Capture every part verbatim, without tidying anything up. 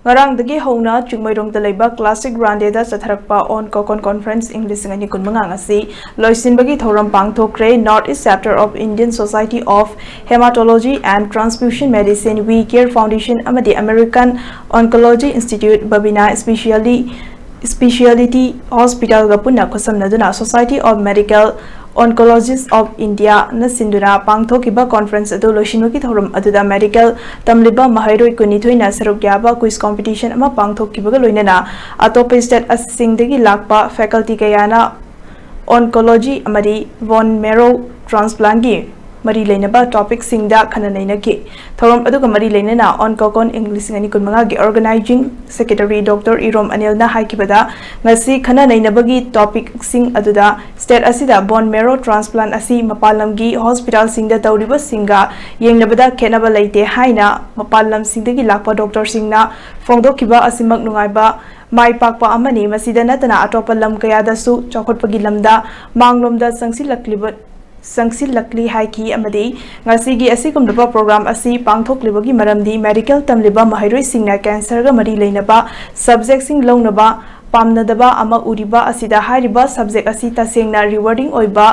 ꯉꯔꯥꯡꯗꯒꯤ ꯍꯧꯅ ꯆꯤꯡꯃꯩꯔꯣꯡꯗ ꯂꯩꯕ ꯀ꯭ꯂꯥꯁꯤꯛ ꯔꯥꯟꯗꯦꯗ ꯆꯠꯊꯔꯛꯄ ꯑꯣꯟ ꯀꯣꯀꯣꯟ ꯀꯣꯟꯐꯔꯦꯟꯁ ꯏꯪ ꯂꯤꯁꯤꯡ ꯑꯅꯤ ꯀꯨꯟꯃꯉꯥ ꯑꯁꯤ ꯂꯣꯏꯁꯤꯟꯕꯒꯤ ꯊꯧꯔꯝ ꯄꯥꯡꯊꯣꯛꯈ꯭ꯔꯦ꯫ North East Chapter of Indian Society of Hematology and Transfusion Medicine, We Care Foundation ꯑꯃꯗꯤ American Oncology Institute, Babina Specialty Specialty Hospitalꯒ ꯄꯨꯟꯅ ꯈꯨꯠꯁꯝꯅꯗꯨꯅ Society of Medical Oncologists of Indiaꯅ ꯁꯤꯟꯗꯨꯅ ꯄꯥꯡꯊꯣꯛꯈꯤꯕ ꯀꯣꯟꯐꯔꯦꯟꯁ ꯑꯗꯨ ꯂꯣꯏꯁꯤꯟꯕꯒꯤ ꯊꯧꯔꯝ ꯑꯗꯨꯗ ꯃꯦꯗꯤꯀꯦꯜ ꯇꯝꯂꯤꯕ ꯃꯍꯩꯔꯣꯏ ꯀꯨꯟꯅꯤꯊꯣꯏꯅ ꯁꯔꯨꯛ ꯌꯥꯕ ꯀ꯭ꯋꯤꯖ ꯀꯣꯝꯄꯤꯇꯤꯁꯟ ꯑꯃ ꯄꯥꯡꯊꯣꯛꯈꯤꯕꯒ ꯂꯣꯏꯅꯅ ꯑꯇꯣꯞꯄ ꯁ꯭ꯇꯦꯠꯁꯤꯡꯗꯒꯤ ꯂꯥꯛꯄ ꯐꯦꯀꯜꯇꯤ ꯀꯌꯥꯅ ꯑꯣꯟꯀꯣꯂꯣꯖꯤ ꯑꯃꯗꯤ ꯕꯣꯟ ꯃꯦꯔꯣ ꯇ꯭ꯔꯥꯟꯁꯄ꯭ꯂꯥꯟꯒꯤ ꯃꯔꯤ ꯂꯩꯅꯕ ꯇꯣꯄꯤꯛꯁꯤꯡꯗ ꯈꯟꯅ ꯅꯩꯅꯈꯤ꯫ ꯊꯧꯔꯝ ꯑꯗꯨꯒ ꯃꯔꯤ ꯂꯩꯅꯅ ꯑꯣꯟ ꯀꯣꯀꯣꯟ ꯏꯪ ꯂꯤꯁꯤꯡ ꯑꯅꯤ ꯀꯨꯟꯃꯉꯥꯒꯤ ꯑꯣꯔꯒꯅꯥꯏꯖꯤꯡ ꯁꯦꯀ꯭ꯔꯦꯇꯔꯤ ꯗꯣꯛꯇꯔ ꯏꯔꯣꯝ ꯑꯅꯤꯜꯅ ꯍꯥꯏꯈꯤꯕꯗ, ꯉꯁꯤ ꯈꯟꯅ ꯅꯩꯅꯕꯒꯤ ꯇꯣꯄꯤꯛꯁꯤꯡ ꯑꯗꯨꯗ ꯁ꯭ꯇꯦꯠ ꯑꯁꯤꯗ ꯕꯣꯟ ꯃꯦꯔꯣ ꯇ꯭ꯔꯥꯟꯁꯄ꯭ꯂꯥꯟ ꯑꯁꯤ ꯃꯄꯥꯟ ꯂꯝꯒꯤ ꯍꯣꯁꯄꯤꯇꯥꯜꯁꯤꯡꯗ ꯇꯧꯔꯤꯕꯁꯤꯡꯒ ꯌꯦꯡꯅꯕꯗ ꯈꯦꯠꯅꯕ ꯂꯩꯇꯦ ꯍꯥꯏꯅ ꯃꯄꯥꯟ ꯂꯝꯁꯤꯡꯗꯒꯤ ꯂꯥꯛꯄ ꯗꯣꯛꯇꯔꯁꯤꯡꯅ ꯐꯣꯡꯗꯣꯛꯈꯤꯕ ꯑꯁꯤꯃꯛ ꯅꯨꯡꯉꯥꯏꯕ ꯃꯥꯏ ꯄꯥꯛꯄ ꯑꯃꯅꯤ꯫ ꯃꯁꯤꯗ ꯅꯠꯇꯅ ꯑꯇꯣꯞꯄ ꯂꯝ ꯀꯌꯥꯗꯁꯨ ꯆꯥꯎꯈꯠꯄꯒꯤ ꯂꯝꯗ ꯃꯥꯡꯂꯣꯝꯗ ꯆꯪꯁꯤꯜꯂꯛꯂꯤꯕ ꯆꯪꯁꯤꯜꯂꯛꯂꯤ ꯍꯥꯏꯈꯤ꯫ ꯑꯃꯗꯤ ꯉꯁꯤꯒꯤ ꯑꯁꯤꯒꯨꯝꯂꯕ ꯄ꯭ꯔꯣꯒ꯭ꯔꯥꯝ ꯑꯁꯤ ꯄꯥꯡꯊꯣꯛꯂꯤꯕꯒꯤ ꯃꯔꯝꯗꯤ ꯃꯦꯗꯤꯀꯦꯜ ꯇꯝꯂꯤꯕ ꯃꯍꯩꯔꯣꯏꯁꯤꯡꯅ ꯀꯦꯟꯁꯔꯒ ꯃꯔꯤ ꯂꯩꯅꯕ ꯁꯕꯖꯦꯛꯁꯤꯡ ꯂꯧꯅꯕ ꯄꯥꯝꯅꯗꯕ ꯑꯃ ꯎꯔꯤꯕ ꯑꯁꯤꯗ ꯍꯥꯏꯔꯤꯕ ꯁꯕꯖꯦꯛ ꯑꯁꯤ ꯇꯁꯦꯡꯅ ꯔꯤꯋꯥꯔꯗꯤꯡ ꯑꯣꯏꯕ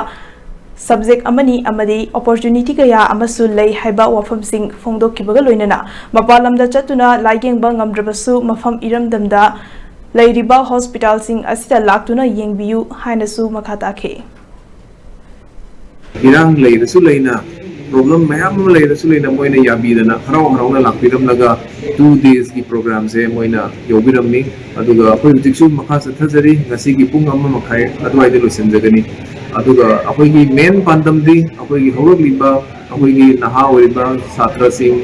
ꯁꯕꯖꯦꯛ ꯑꯃꯅꯤ ꯑꯃꯗꯤ ꯑꯣꯄꯣꯔꯆꯨꯅꯤꯇꯤ ꯀꯌꯥ ꯑꯃꯁꯨ ꯂꯩ ꯍꯥꯏꯕ ꯋꯥꯐꯝꯁꯤꯡ ꯐꯣꯡꯗꯣꯛꯈꯤꯕꯒ ꯂꯣꯏꯅꯅ ꯃꯄꯥꯟ ꯂꯝꯗ ꯆꯠꯇꯨꯅ ꯂꯥꯏꯌꯦꯡꯕ ꯉꯝꯗ꯭ꯔꯕꯁꯨ ꯃꯐꯝ ꯏꯔꯝꯗꯝꯗ ꯂꯩꯔꯤꯕ ꯍꯣꯁꯄꯤꯇꯥꯜꯁꯤꯡ ꯑꯁꯤꯗ ꯂꯥꯛꯇꯨꯅ ꯌꯦꯡꯕꯤꯌꯨ ꯍꯥꯏꯅꯁꯨ ꯃꯈꯥ ꯇꯥꯈꯤ꯫ ꯏꯔꯥꯡ ꯂꯩꯔꯁꯨ ꯂꯩꯅ, ꯄ꯭ꯔꯣꯕ꯭ꯂꯦꯝ ꯃꯌꯥꯝ ꯑꯃ ꯂꯩꯔꯁꯨ ꯂꯩꯅ ꯃꯣꯏꯅ ꯌꯥꯕꯤꯗꯅ ꯍꯔꯥꯎ ꯍꯔꯥꯎꯅ ꯂꯥꯛꯄꯤꯔꯝꯂꯒ ꯇꯨ ꯗꯦꯖꯀꯤ ꯄ꯭ꯔꯣꯒ꯭ꯔꯥꯝꯁꯦ ꯃꯣꯏꯅ ꯌꯧꯕꯤꯔꯝꯃꯤ꯫ ꯑꯗꯨꯒ ꯑꯩꯈꯣꯏ ꯍꯧꯖꯤꯛꯁꯨ ꯃꯈꯥ ꯆꯠꯊꯖꯔꯤ꯫ ꯉꯁꯤꯒꯤ ꯄꯨꯡ ꯑꯃ ꯃꯈꯥꯏ ꯑꯗꯨꯋꯥꯏꯗ ꯂꯣꯏꯁꯤꯟꯖꯒꯅꯤ꯫ ꯑꯗꯨꯒ ꯑꯩꯈꯣꯏꯒꯤ ꯃꯦꯟ ꯄꯥꯟꯗꯝꯗꯤ ꯑꯩꯈꯣꯏꯒꯤ ꯍꯧꯔꯛꯂꯤꯕ ꯑꯩꯈꯣꯏꯒꯤ ꯅꯍꯥ ꯑꯣꯏꯔꯤꯕ ꯁꯥꯇ꯭ꯔꯁꯤꯡ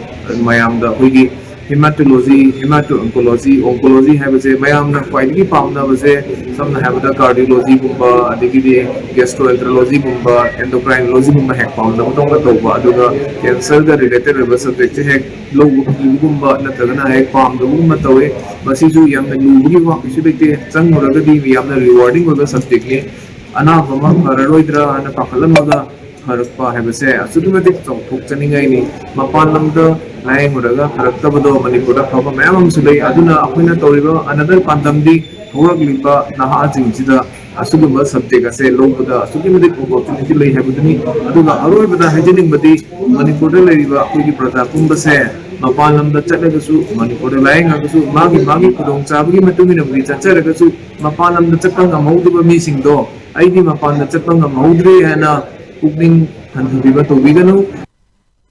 ꯃꯌꯥꯝꯗ ꯑꯩꯈꯣꯏꯒꯤ ꯍꯦꯃꯥꯇꯣꯂꯣꯖꯤ, ꯍꯦꯃꯥꯇꯣ ꯑꯣꯟꯀꯣꯂꯣꯖꯤ, ꯑꯣꯟꯀꯣꯂꯣꯖꯤ ꯍꯥꯏꯕꯁꯦ ꯃꯌꯥꯝꯅ ꯈ꯭ꯋꯥꯏꯗꯒꯤ ꯄꯥꯝꯅꯕꯁꯦ, ꯁꯝꯅ ꯍꯥꯏꯔꯕꯗ ꯀꯥꯔꯗꯤꯑꯣꯂꯣꯖꯤꯒꯨꯝꯕ, ꯑꯗꯒꯤꯗꯤ ꯒꯦꯁꯇ꯭ꯔꯣꯑꯦꯟꯇꯔꯣꯂꯣꯖꯤꯒꯨꯝꯕ, ꯑꯦꯟꯗꯣꯀ꯭ꯔꯥꯏꯅꯣꯂꯣꯖꯤꯒꯨꯝꯕ ꯍꯦꯛ ꯄꯥꯝꯅꯕꯗꯧꯅ ꯇꯧꯕ, ꯑꯗꯨꯒ ꯀꯦꯟꯁꯔꯒ ꯔꯤꯂꯦꯇꯦꯠ ꯑꯣꯏꯕ ꯁꯕꯖꯦꯛꯁꯦ ꯍꯦꯛ ꯂꯧꯕ ꯀꯤꯕꯒꯨꯝꯕ ꯅꯠꯇ꯭ꯔꯒꯅ ꯍꯦꯛ ꯄꯥꯝꯗꯕꯒꯨꯝꯕ ꯇꯧꯋꯤ꯫ ꯃꯁꯤꯁꯨ ꯌꯥꯝꯅ ꯂꯨꯕꯒꯤ ꯋꯥ ꯀꯩꯁꯨ ꯂꯩꯇꯦ, ꯆꯪꯉꯨꯔꯒꯗꯤ ꯌꯥꯝꯅ ꯔꯤꯋꯥꯔꯗꯤꯡ ꯑꯣꯏꯕ ꯁꯕꯖꯦꯛꯅꯤ꯫ ꯑꯅꯥꯕ ꯑꯃ ꯐꯔꯔꯣꯏꯗ꯭ꯔꯥ ꯍꯥꯏꯅ ꯄꯥꯈꯠꯂꯝꯃꯒ ꯐꯔꯛꯄ ꯍꯥꯏꯕꯁꯦ ꯑꯁꯨꯛꯀꯤ ꯃꯇꯤꯛ ꯆꯥꯎꯊꯣꯛꯆꯅꯤꯡꯉꯥꯏꯅꯤ꯫ ꯃꯄꯥꯟ ꯂꯝꯗ ꯂꯥꯏꯌꯦꯡꯉꯨꯔꯒ ꯐꯔꯛꯇꯕꯗꯣ ꯃꯅꯤꯄꯨꯔꯗ ꯐꯕ ꯃꯌꯥꯝ ꯑꯃꯁꯨ ꯂꯩ꯫ ꯑꯗꯨꯅ ꯑꯩꯈꯣꯏꯅ ꯇꯧꯔꯤꯕ another ꯄꯥꯟꯗꯝꯗꯤ ꯍꯧꯔꯛꯂꯤꯕ ꯅꯍꯥꯁꯤꯡꯁꯤꯗ ꯑꯁꯤꯒꯨꯝꯕ subject ꯑꯁꯦ ꯂꯧꯕꯗ ꯑꯁꯨꯛꯀꯤ ꯃꯇꯤꯛ opportunity ꯂꯩ ꯍꯥꯏꯕꯗꯨꯅꯤ꯫ ꯑꯗꯨꯒ ꯑꯔꯣꯏꯕꯗ ꯍꯥꯏꯖꯅꯤꯡꯕꯗꯤ ꯃꯅꯤꯄꯨꯔꯗ ꯂꯩꯔꯤꯕ ꯑꯩꯈꯣꯏꯒꯤ ꯄ꯭ꯔꯖꯥ ꯄꯨꯝꯕꯁꯦ ꯃꯄꯥꯟ ꯂꯝꯗ ꯆꯠꯂꯒꯁꯨ, ꯃꯅꯤꯄꯨꯔꯗ ꯂꯥꯏꯌꯦꯡꯉꯒꯁꯨ, ꯃꯥꯒꯤ ꯃꯥꯒꯤ ꯈꯨꯗꯣꯡꯆꯥꯕꯒꯤ ꯃꯇꯨꯡ ꯏꯟꯅꯕꯨꯗꯤ ꯆꯠꯆꯔꯒꯁꯨ, ꯃꯄꯥꯟ ꯂꯝꯗ ꯆꯠꯄ ꯉꯝꯍꯧꯗꯕ ꯃꯤꯁꯤꯡꯗꯣ ꯑꯩꯗꯤ ꯃꯄꯥꯟꯗ ꯆꯠꯄ ꯉꯝꯍꯧꯗ꯭ꯔꯦ ꯍꯥꯏꯅ ꯄꯨꯛꯅꯤꯡ ꯍꯟꯊꯕꯤꯕ ꯇꯧꯕꯤꯒꯅꯨ꯫